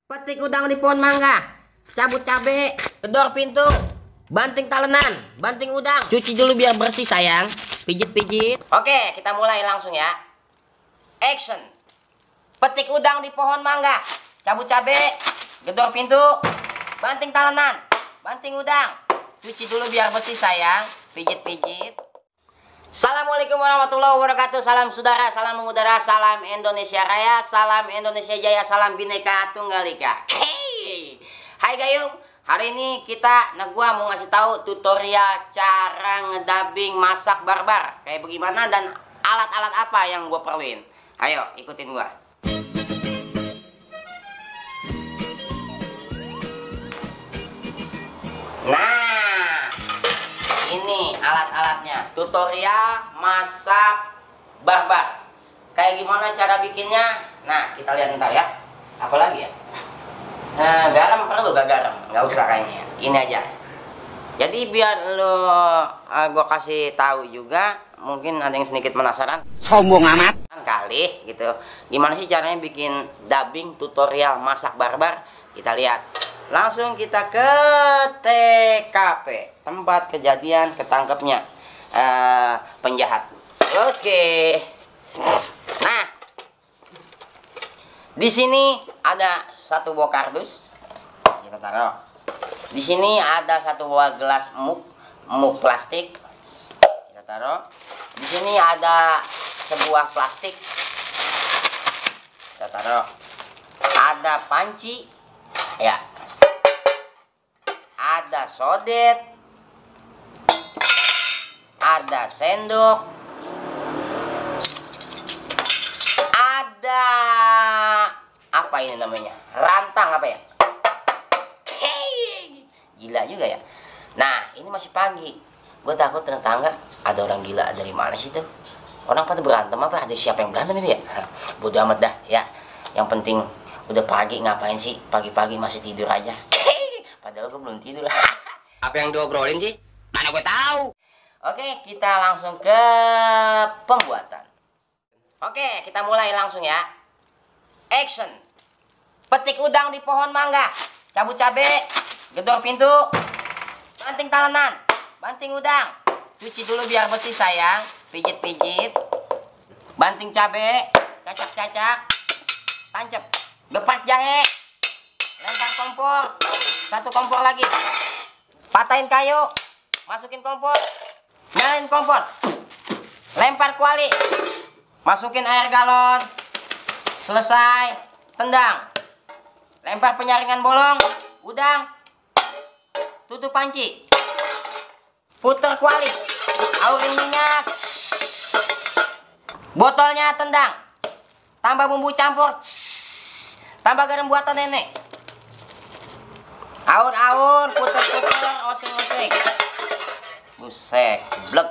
Petik udang di pohon mangga, cabut cabe, gedor pintu, banting talenan, banting udang. Cuci dulu biar bersih sayang, pijit-pijit. Oke, kita mulai langsung ya. Action. Petik udang di pohon mangga, cabut cabe, gedor pintu, banting talenan, banting udang. Cuci dulu biar bersih sayang, pijit-pijit. Assalamualaikum warahmatullahi wabarakatuh. Salam saudara, salam mengudara, salam Indonesia Raya, salam Indonesia Jaya, salam Bhinneka Tunggal Ika. Hey, hai Gayung. Hari ini gua mau ngasih tahu tutorial cara ngedubbing masak barbar. Kayak bagaimana dan alat-alat apa yang gua perluin. Ayo ikutin gua. Nah, ini alat-alatnya, tutorial masak barbar. Kayak gimana cara bikinnya? Nah, kita lihat ntar ya. Apa lagi ya? Nah, garam perlu gak garam? Nggak usah kayaknya. Ini aja. Jadi biar gue kasih tahu juga, mungkin ada yang sedikit penasaran. Sombong amat. Kali gitu. Gimana sih caranya bikin dubbing tutorial masak barbar? Kita lihat. Langsung kita ke TKP, tempat kejadian ketangkepnya penjahat. Oke. Nah, di sini ada satu buah kardus. Kita taruh. Di sini ada satu buah gelas muk plastik. Kita taruh. Di sini ada sebuah plastik. Kita taruh. Ada panci. Ya. Ada sodet, ada sendok, ada apa ini namanya? Rantang apa ya? Hey, gila juga ya. Nah, ini masih pagi. Gue takut tetangga ada orang gila dari mana sih tuh? Orang pada berantem apa? Ada siapa yang berantem ini ya? Bodoh amat dah ya. Yang penting udah pagi, ngapain sih pagi-pagi masih tidur aja? Padahal gue belum tidur. Apa yang diobrolin sih? Mana gue tahu. Oke, kita langsung ke pembuatan. Oke, kita mulai langsung ya. Action. Petik udang di pohon mangga, cabut cabe, gedor pintu, banting talenan, banting udang. Cuci dulu biar bersih sayang, pijit-pijit. Banting cabe, cacak-cacak, tancap, geprak jahe. Lempar kompor, satu kompor lagi, patahin kayu, masukin kompor, nyalain kompor, lempar kuali, masukin air galon, selesai, tendang, lempar penyaringan bolong, udang, tutup panci, puter kuali, aurin minyak, botolnya tendang, tambah bumbu campur, tambah garam buatan nenek. Aur-aur, puter-puter, oseng-oseng. Buset, blek.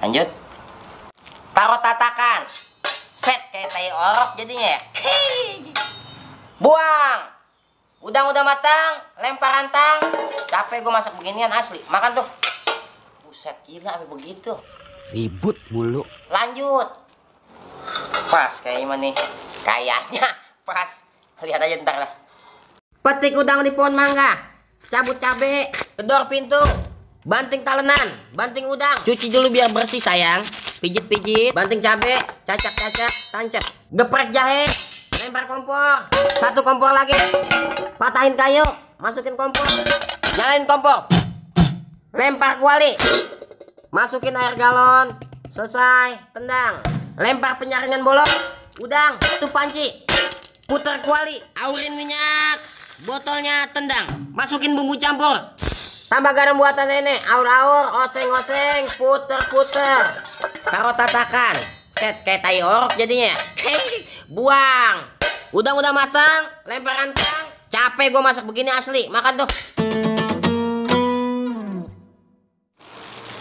Lanjut. Taruh tatakan. Set kayak tai orok jadinya ya. Hei. Buang. Udang udah matang, lempar rantang. Capek gue masak beginian asli. Makan tuh. Buset, gila apa begitu. Ribut mulu. Lanjut. Pas kayak gimana nih? Kayaknya pas. Lihat aja ntar lah. Petik udang di pohon mangga, cabut cabe, gedor pintu, banting talenan, banting udang. Cuci dulu biar bersih sayang, pijit-pijit, banting cabe, cacak-cacak, tancap, geprek jahe, lempar kompor, satu kompor lagi, patahin kayu, masukin kompor, nyalain kompor, lempar kuali, masukin air galon, selesai, tendang, lempar penyaringan bolong, udang, tutup panci. Putar kuali, aurin minyak, botolnya tendang, masukin bumbu campur, tambah garam buatan nenek, aur-aur, oseng-oseng, puter-puter, taruh tatakan, set kayak tai orok jadinya. Hei, buang, udang udah matang, lempar rantang, capek gue masak begini asli, makan tuh.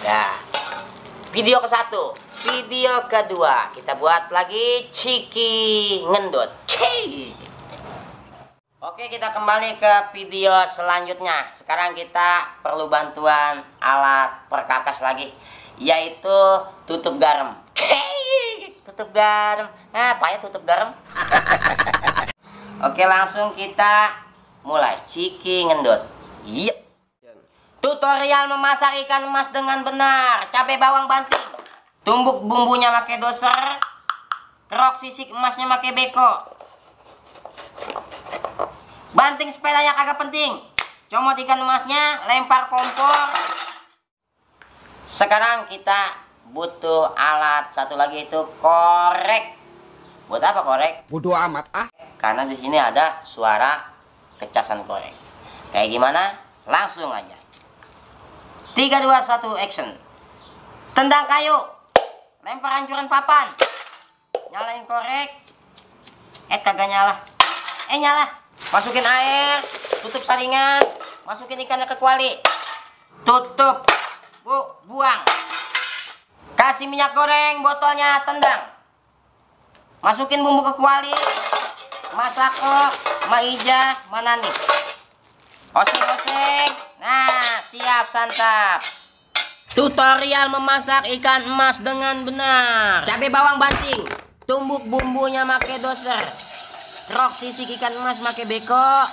Dah, video ke-1. Video kedua, kita buat lagi ciki ngendut. Oke, kita kembali ke video selanjutnya. Sekarang kita perlu bantuan alat perkakas lagi, yaitu tutup garam. tutup garam. Payah tutup garam. Oke, langsung kita mulai. Ciki ngendut. Iya. Tutorial memasak ikan emas dengan benar. Cabai bawang banting. Tumbuk bumbunya pakai doser. Kerok sisik emasnya pakai beko. Banting sepedanya kagak penting. Comot ikan emasnya, lempar kompor. Sekarang kita butuh alat satu lagi, itu korek. Buat apa korek? Bodoh amat ah. Karena di sini ada suara kecasan korek. Kayak gimana? Langsung aja. 3, 2, 1, action. Tendang kayu. Lempar hancuran papan. Nyalain korek. Kagak nyala. Nyala. Masukin air, tutup saringan, masukin ikannya ke kuali. Tutup. Buang. Kasih minyak goreng, botolnya tendang. Masukin bumbu ke kuali. Masako, maija, mana nih? Oseng-oseng. Nah, siap santap. Tutorial memasak ikan emas dengan benar. Cabai bawang banting. Tumbuk bumbunya pakai doser. Kerok sisik ikan emas pakai beko.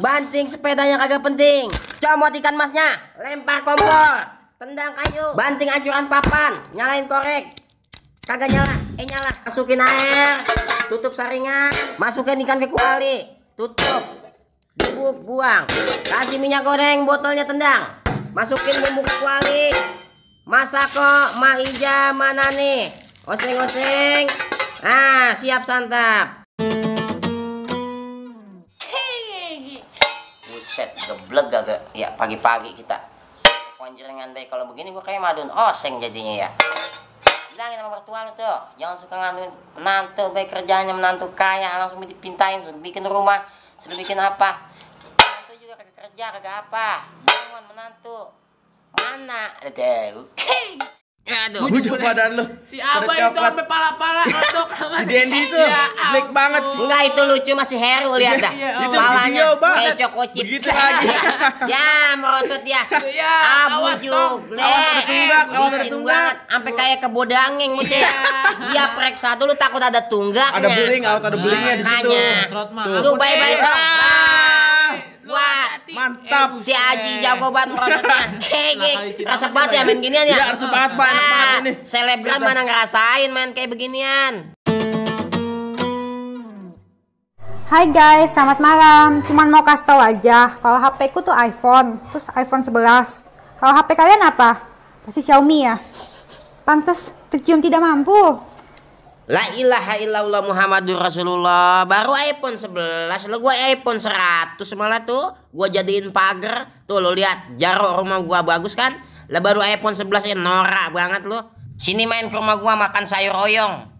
Banting sepedanya kagak penting. Comot ikan emasnya, lempar kompor. Tendang kayu, banting hancuran papan. Nyalain korek. Kagak nyala. Nyala. Masukin air, tutup saringan, masukin ikan ke kuali. Tutup. Buang. Kasih minyak goreng, botolnya tendang. Masukin bumbu ke kuali. Masako, maija, mana nih? Oseng-oseng. Ah, siap santap. Buset, geblek gak ya pagi-pagi kita. Konjrengan baik kalau begini gua kayak madun oseng jadinya ya. Bilangin sama mertua lu tuh, jangan suka ngaduin menantu, baik kerjanya menantu kaya langsung dipintain, sudah bikin rumah, sudah bikin apa. Menantu juga kagak kerja, kagak apa. Jangan menantu. Mana? Aduh. Aduh. Bujuk badan lu. Si Abah itu sampai pala-pala rontok. Si Dendi tuh black banget sih. Enggak, itu lucu, masih Heru, lihat dah. Itu Palanya video banget. kayak cokocip. Begitu lagi. Ya, merosot ya. Ya, awas dong. Awas ada tunggak. Sampai kayak kebodangeng mucet. Dia periksa dulu, takut ada tunggaknya. Ada beling, ada belingnya di situ. Makanya. Lu bye-bye dong. Wah, mantap. Si Aji jago banget merosotnya. Rasa banget ya main ginian ya. Iya, rasa banget ini. Selebgram mana ngerasain main kayak beginian. Hai guys, selamat malam. Cuman mau kasih tahu aja, kalau HP ku tuh iPhone, terus iPhone 11. Kalau HP kalian apa? Pasti Xiaomi ya. Pantes tercium tidak mampu. La ilaha illallah Muhammadur Rasulullah. Baru iPhone 11, lo gua iPhone 100 malah tuh. Gua jadiin pagar. Tuh lo lihat, jaruk rumah gua bagus kan? Lah baru iPhone 11 norak banget lo. Sini main ke rumah gua makan sayur oyong.